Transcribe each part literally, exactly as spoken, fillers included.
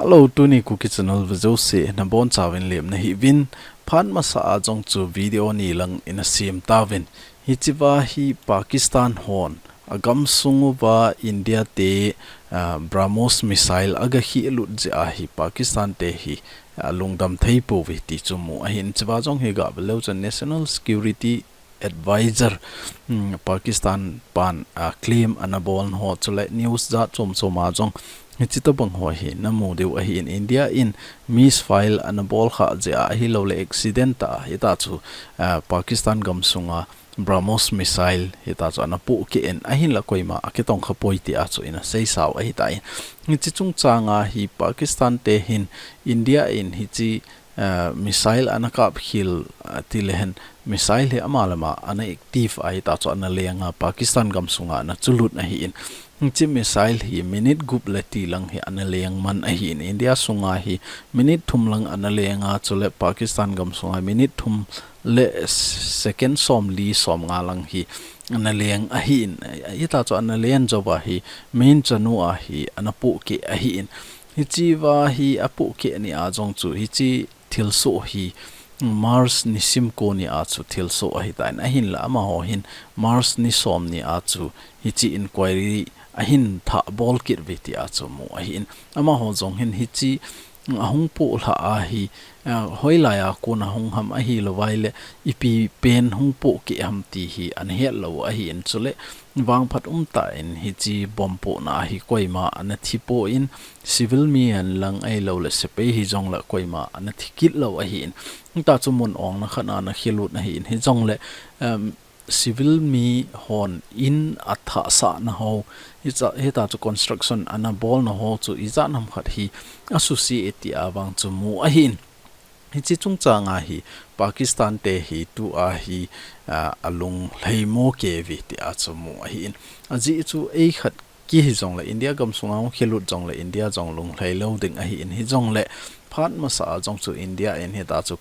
Hello, tuni Kuki Channel vejouse nabonchauvin lemna hiuvin, phat masa a jong chu video ni lang ina sem tauvin. Hichea hi Pakistan hon agamsung uva India te, ah, BrahMos missile agakhehlut jeh a hi Pakistan te hi, ah, lungdam thei pouve ti chu mu ahin. Hichea jong hi gave leu chun National Security Advisor, hmm, Pakistan pan, ah, claim ana bolna ho chule news jat chom chom a jong hiche tobang ho hi namu diu ahin. India in missile ana bolkhah jeh a ahilouleh accident a hitachu, ah, Pakistan gamsunga BrahMos missile hitachu ana pohkeh in ahinla koima akitongkha poi tia chu ina seisau ahitan. Hiche chungchanga hi Pakistan te hin India in hiche, ah, missile ana kapkhel, ah, tilehen missile hi ama le ama ana active a hitachu ana lenga Pakistan gamsunga ana chulut ahin. Hiche missile hi minute gup le tilang hi ana leng man ahin. India sunga hi minute thum lang ana lenga chule Pakistan gamsunga minute thum le second somli somnga lang hi ana leng ahin. Hitachu ana len jouva hi main chanu a hi ana pohkeh ahin. Hichea hi apohkeh nia jong chu hiche thilsoh hi March nisim ko nia chu thilsoh ahitan ahinla amaho hin March nisom nia chu hiche inquiry ahin thah bol kit uve tia chu mu ahin. Amaho jong hin hiche ahung pohlhah a hi, ah, hoilai a kon ahung ham ahilouvai le ipi pen hung pohkeh ham ti hi ana hetlou ahin chule vangphat umtah in hiche bomb pohna a hi koima ana thi pon civil mi hen lang ahilouleh sepai hijongle koima ana thi kit lou ahin. Hitachu mun ongna khat a ana khelut ahin hijongle, um, civil mi hon in athahsahna ho, hicha-, hitachu construction ana bolna ho chu ijat ham khat hi asuse e tia vang chu mu ahin. Hiche chungchanga hi Pakistan te hi tua hi, ah, alung lheimo kei uve tia chu mu ahin. Ajeh chu eikhat kei hijongle India gamsunga hung khelut jongle India jong lunglhai lou ding ahin hijongle phat masa a jong chu India in hitachu,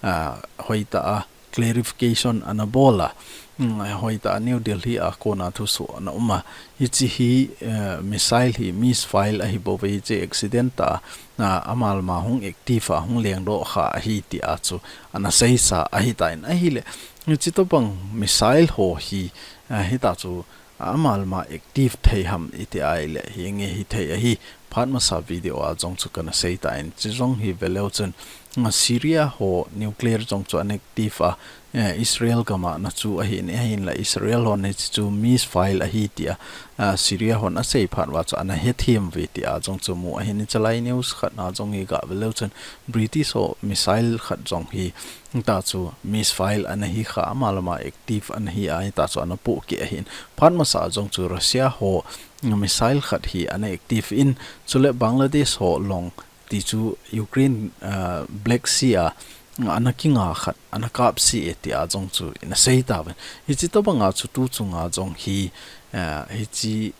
ah, hoitah a clarification ana bol a, mm, hoitah a New Delhi a kona thusoh ana um a. Hiche hi, eh, missile hi misfire ahi bouve, hiche accident a, ah, ama le ama hung active a hung lengdoh kha ahi tia chu ana seisa ahitan ahile. Hiche tobang missile ho hi, ah, hitachu ama le ama active thei ham iti ahile hinge hithei ahi. Phat masa video a jong chu kana seitan, chujong hi veleu chun, ah, Syria ho nuclear jong chu ana active a, eh, Israel gam a ana chu ahin, ahinla Israel hon hiche chu misfire ahi tia, ah, Syria hon asei phat uva chu ana hethem uve tia jong chu mu ahin. Hichelai news khat na jong hi gave leu chun British ho missile khat jong hi hitachu misfire ana hi kha, ama le ama active ana hi a, hitachu ana pohkeh ahin. Phat masa a jong chu Russia ho missile khat hi ana active in, chule Bangladesh ho long tichu Ukraine, ah, Black Sea a ana kinga khat ana kapse e tia jong chu ina seitauvin. Hiche tobanga chu tu chunga jong hi, ah, hiche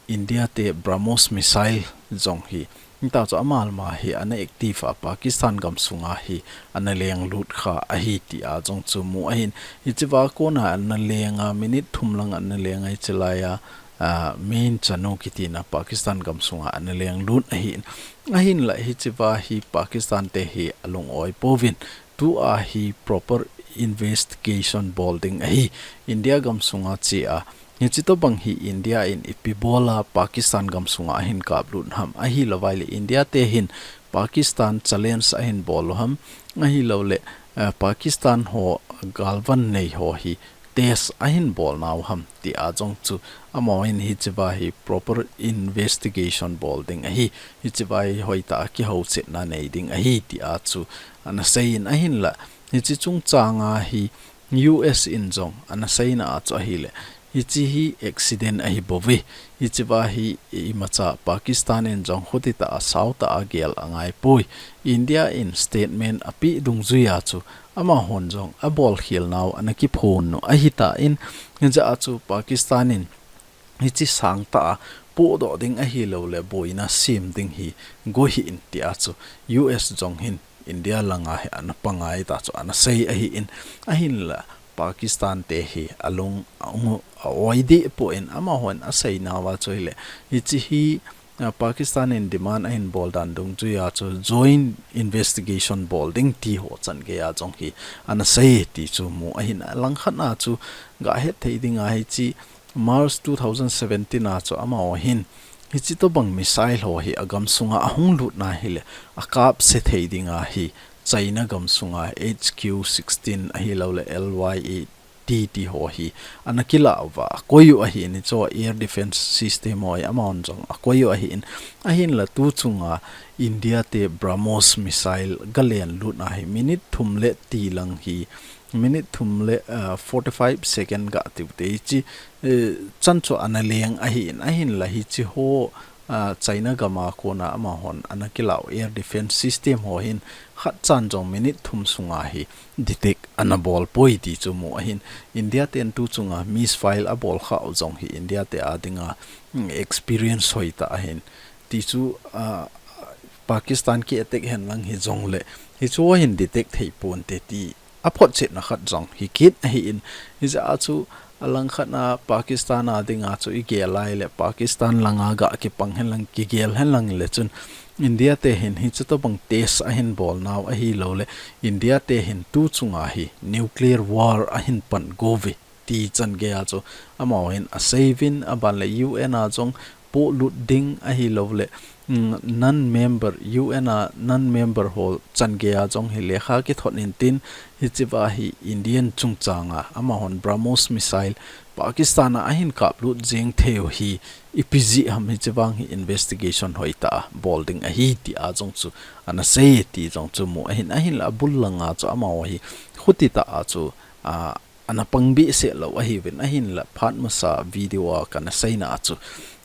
India te BrahMos missile jong hi, hitachu ama le ama hi ana active a, Pakistan gamsunga hi ana lenglut kha ahi tia jong chu mu ahin. Hichea kona ana lenga minute thum lang ana lenga hichelai a, ah, main chanu kitina Pakistan gamsunga ana lenglut ahin. Ahinla hichea hi Pakistan te hi alung-oi pouvin, tua hi proper investigation bol ding ahi. India gamsunga che a, hiche tobang hi India in ipi bol a Pakistan gamsunga ahin kaplut ham, ahilouvai le India te hin Pakistan challenge ahin bol u ham, ahilouleh, eh, Pakistan ho galvan nei ho hi test ahin bol nau ham tia jong chu amahon hichea hi proper investigation bol ding ahi, hichea hi hoitah a kihouchetna nei ding ahi tia chu ana seiyin ahinla. Hiche chungchanga hi U S in jong ana seina a chu ahile, hiche hi accident ahi bouve. Hichea hi imacha Pakistan in jong khutitah a saotah a gel angaipoi. India in statement apeh dungjuia chu amahon jong abolkhel nau ana kiphon u ahitan, hijeh a chu Pakistan in hiche sangtah a pohdoh ding ahilouleh boina sem ding hi go hih in tia chu U S jong hin India langa hi ana pangai ta chu ana sei ahin, ahinla Pakistan te hi alung a ung u a-oi deh poi, amahon aseinauva chu ahile, hiche hi, Pakistan in demand ahin bol dan dungjuia chu joint investigation bol ding ti ho chan geiya jong hi ana sei ti chu mu ahin, alangkhat a chu gahet thei dinga hiche March two thousand seventeen a chu amaho hin hiche tobang missile ho hi agam sunga ahung lutna hile akapse thei dinga hi China gam sunga H Q sixteen ahilouleh L Y A T T ho hi ana kilah uva, akoi u ahin, hiche air defense system ho hi amahon jong akoi u ahin, ahinla tu chunga India te BrahMos missile galen lutna hi minute thum le tilang hi, minute thum le, ah, forty-five second gati u te hiche, eh, chan chu ana leng ahin, ahinla hiche ho, ah, China gam a kona amahon ana kilah u air defense system ho hin khat chan jong minute thum sunga hi detect ana bol poi ti chu mu ahin, India ten tu chunga missile abol khah u jong hi India te a dinga, mm, experience hoitah ahin ti chu, ah, Pakistan ki attack hen lang hijongle hiche ho hin detect thei ponte ti aphotchetna khat jong hi kit ahin, hijeh a chu alangkhat a Pakistan a dinga chu igel a ahile Pakistan langa gakipang hen lang kigel hen lang le chun India te hin hiche tobang test ahin bol nau ahilouleh India te hin tu chunga hi nuclear war ahin pan gouve ti chan geiya chu amaho hin asei uvin, aban le U N a jong polut ding ahilouleh, mm, non-member, U N a non-member ho chan geiya jong hi lekha kithot intin hichea hi Indian chungchanga amahon BrahMos missile Pakistan a ahin kaplut jeng thei u hi ipi jeh ham hiche vang hi investigation hoitah a bol ding ahi tia jong chu ana sei ti jong chu mu ahin, ahinla abul langa chu amaho hi khuti tah a chu, a, ana pang behseh lou ahiuvin, ahinla phat masa video a kana seina a chu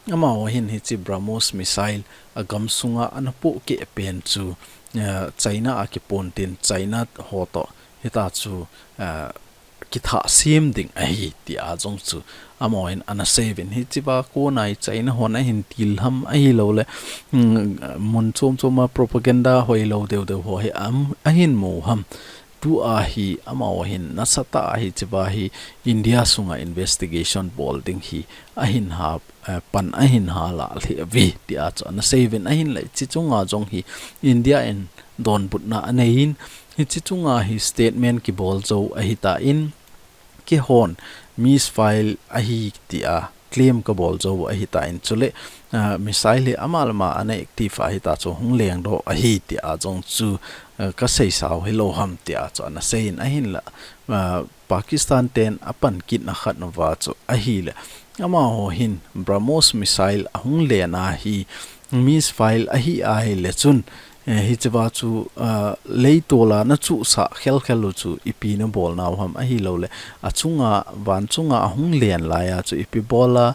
amaho hin hiche BrahMos missile agam sunga ana pohkeh pen chu, eh, China a kipon tin China ho toh hitia chu, eh, kithah sem ding ahi tia jong chu amaho hin ana sei uvin, hichea kona hi China hon ahin til ham ahilouleh, mm, mun chom chom a propaganda hoilou deu deu ho hi am, ahin mu ham. Tua hi amaho hin nasatah a hichea hi India sunga investigation bol ding hi ahin ha, eh, pan ahin ha lah lheh uve tia chu ana sei uvin, ahinla hiche chunga jong hi India in donbutna anei in, hiche chunga hi statement kibol jou ahitan, keihon missile ahi tia claim kabol jou ahitan, chule, ah, missile hi ama le ama ana active ahitia chu hung lengdoh ahi tia jong chu, ah, kasei sao hilou ham tia chu ana sei in, ahinla, ah, Pakistan ten apan kitna khat nauva chu ahile, amaho hin BrahMos missile ahung len a hi missile ahi ahile chun, eh, hichea chu, ah, leitol a nachuhsah khelkhel u chu ipi nabol nau ham ahilouleh, achunga, van chunga ahung len laiya chu ipi bol a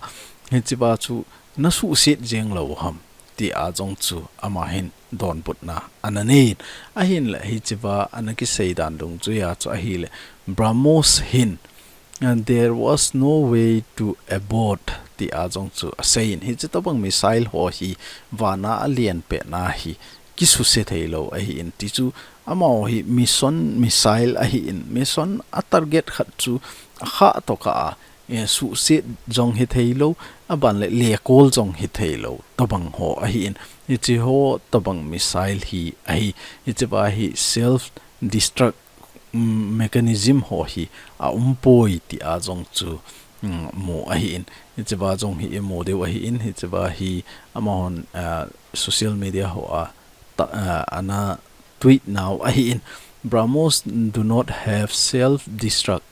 hichea chu nasuhset jeng lou ham tia jong chu ama hin donbutna ana nei in, ahinla hichea ana kisei dan dungjuia chu ahile, BrahMos hin, and there was no way to abort tia jong chu asei in, hiche tobang missile ho hi vana alen petna hi kisuse thei lou ahin, ti chu amaho hi mission missile ahin, mission a target khat chu akhah toh kah a, eh, suhset jong hithei lou, aban le lekol jong hithei lou tobang ho ahin, hiche ho tobang missile hi ahi, hichea hi self destruct, mm, mechanism ho hi aumpoi tia jong chu, mm, mu ahin, hichea jong hi imu diu ahin, hichea hi amahon, ah, social media ho a ta, ah, ana tweet nau ahin, BrahMos do not have self destruct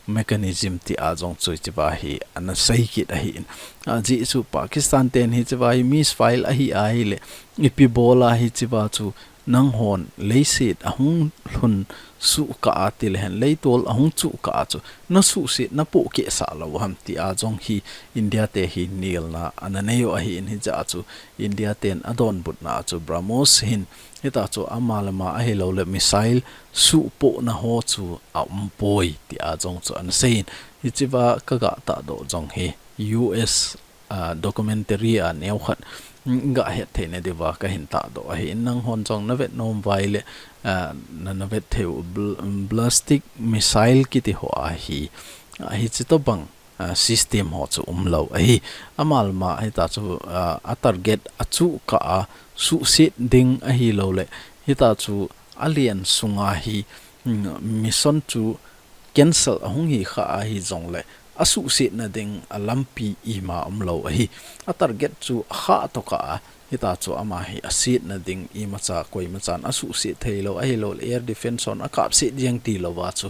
mechanism tia jong chu hichea hi ana sei kit ahin. Ajeh chu Pakistan ten hichea hi missile ahi ahile, ipi bol a hichea chu nanghon leiset ahung lhun suh kah a tilehen, leitol ahung chuh kah a chu nasuhset napohkeh sah lou ham tia jong hi India te hi nilna ana nei u ahin, hichea chu India ten adonbutna a chu BrahMos hin hitia chu ama le ama ahilouleh missile suhpohna ho chu aumpoi tia jong chu ana sei in, hichea kaga tahdoh jong hi U S, ah, documentary a neokhat, mm, gahet theina diuva kahin tahdoh ahin, nanghon jong navet nom uva ahile, ah, na, navet thei u bl-, ballistic missile kiti ho ahi, ah, hiche tobang ah, system ho chu umlou ahi. Amalma hita chu, ah, a target achuh kah a suhset ding ahilouleh hita chu alen sunga hi, mm, mission chu cancel ahung hi kha ahijongleh asuhsetna ding a lampi ima umlou ahi. A target chu akhah tokah a hita chu ama hi asetna ding imacha koimachan asuhset theilou ahilouleh air defense hon akapset jeng tilouva chu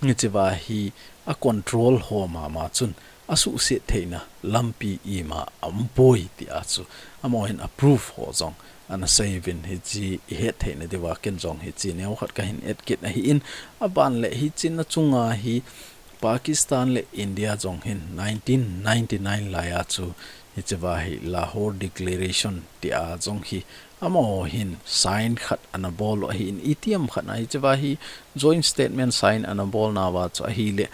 hichea hi a control ho mama chun asuhset theina lampi ima aumpoi tia chu amahon a proof ho jong ana seiyuvin hiche ihet theina diuva ken jong hiche neokhat kahin etkit ahin, aban leh hiche na chunga hi Pakistan le India jong hin nineteen ninety-nine laiya chu hichea hi Lahore Declaration tia jong hi amaho hin sign khat ana bol u ahin, itiham khat a hichea hi joint statement sign ana bolnauva chu ahileh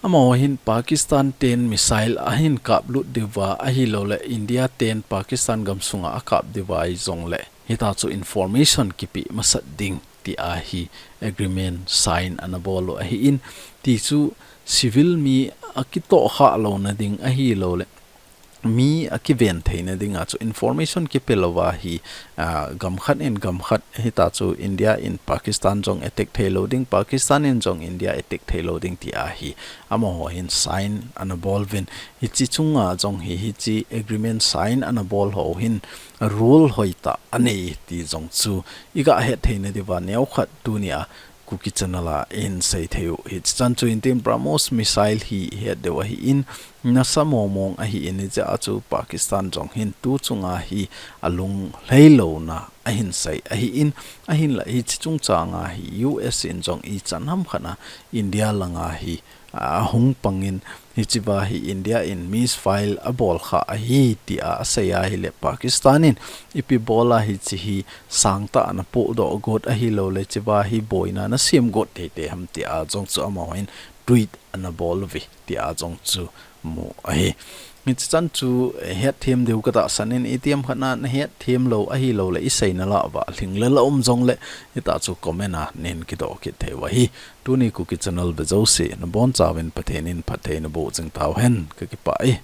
amaho hin Pakistan ten missile ahin kaplut diuva ahilouleh India ten Pakistan gamsunga akap diuva hijongleh hita chu information kipe masat ding tia hi agreement sign ana bol u ahin, ti chu civil mi akitohkhah louna ding ahilouleh mi akiven theina dinga chu information kipelouva hi, ah, gamkhat in gamkhat hita chu India in Pakistan jong attack theilou ding, Pakistan in jong India attack theilou ding tia hi amaho hin sign ana boluvin, hiche chunga jong hi hiche agreement sign ana bol ho hin role hoitah anei ti jong chu iga het theina diuva neokhat tunia Kuki Channel a ihin seithei u. Hichechan chu Indian BrahMos missile hi ihet diu ahin, nasa mongmong ahin, hijeh a chu Pakistan jong hin tu chunga hi alunglhailouna ahin sei ahin, ahinlah hiche chungchanga hi U S in jong ichan hamkhat a India langa hi ahung pangin hichea hi India in misfire abol kha ahi tia asei ahileh Pakistan in ipi bola hiche hi sangtah a ana pohdoh got ahilouleh hichea hi boina ana sem got teitei ham tia jong chu amahon tweet ana bol uve tia jong chu mu ahi. Hichechan chu hetthem diu katahsan in itiham khat a nahetthem lou ahilouleh isei nalauva lhinglel aum jongleh hita chu comment a neihin kidoh kit thei u ahi. Tuni Kuki Channel ve jouse nabonchauvin Pathen in phatthei naboh jing tauhen, kakipah e.